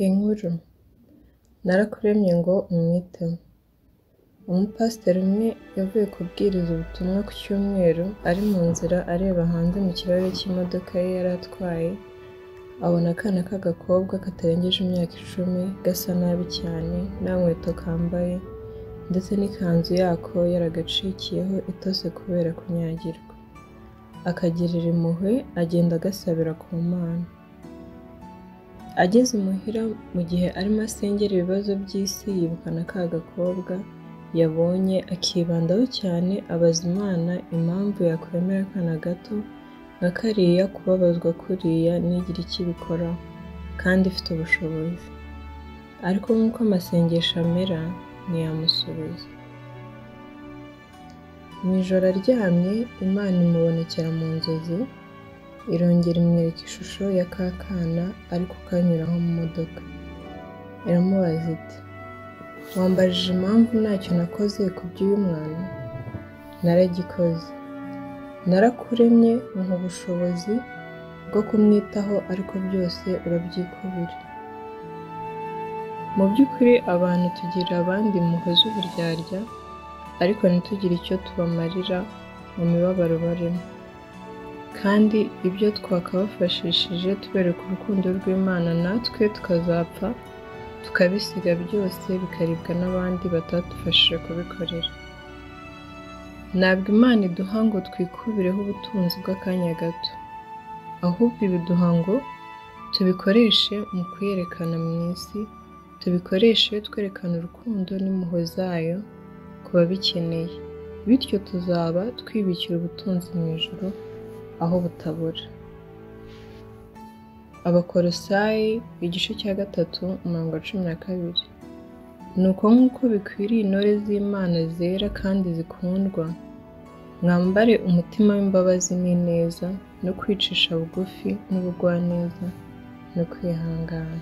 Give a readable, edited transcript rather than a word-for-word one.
Inkuru: Narakuremye ngo umwiteho. Umupasiteri umwe yavuye kubwiriza ubutumwa ku cyumweru, ari mu nzira areba hanze mu kirahure cy'imodoka ye yari atwaye, abona akana k'agakobwa katarengeje imyaka 10, gasa nabi cyane, nta nkweto kambaye, ndetse n'ikanzu yako yaragacikiyeho itose kubera kunyagirwa. Akagirira impuhwe, agenda agasabira ku Mana. Ageze imuhira mu gihe arimo asengera ibibazo by'isi yibuka na ka gakobwa yabonye akibandaho cyane, abaza Imana impamvu yakwemera akana gato nka kariya kubabazwa kuriya ntigire icyo ibikoraho, kandi ifite ubushobozi. Ariko nk'uko amasengesho amera, ntiyamusubiza. Mu ijoro aryamye, Imana imubonekera mu nzozi, irongera imwereka ishusho ya ka kana ari kukanyuraho mu modoka. Iramubaza iti: "Wambajije impamvu ntacyo nakoze ku by'uyu mwana? Naragikoze. Narakuremye nkuha ubushobozi bwo kumwitaho ariko byose urabyikubira." Mu by'ukuri abantu tugirira abandi impuhwe z'uburyarya, ariko ntitugire icyo tubamarira mu mibabaro barimo. Kandi ibyo twakabafashishije tubereka urukundo rw'Imana, natwe tukazapfa tukabisiga byose bikaribwa n'abandi batadufashije kubikorera. Ntabwo Imana iduha ngo twikubireho ubutunzi bw'akanya gato, ahubwo ibiduha ngo tubikoreshe mu kuyerekana mu isi, tubikoreshe twerekana urukundo n'impuhwe zayo ku babikeneye, bityo tuzaba twibikira ubutunzi mu ijuru aho butabora. Abakolosayi igice cya 3 umurongo wa 12. Nuko nk'uko bikwiriye intore z'Imana zera kandi zikundwa, mwambare umutima w'imbabazi n'ineza, no kwicisha bugufi n'ubugwaneza no kwihangana.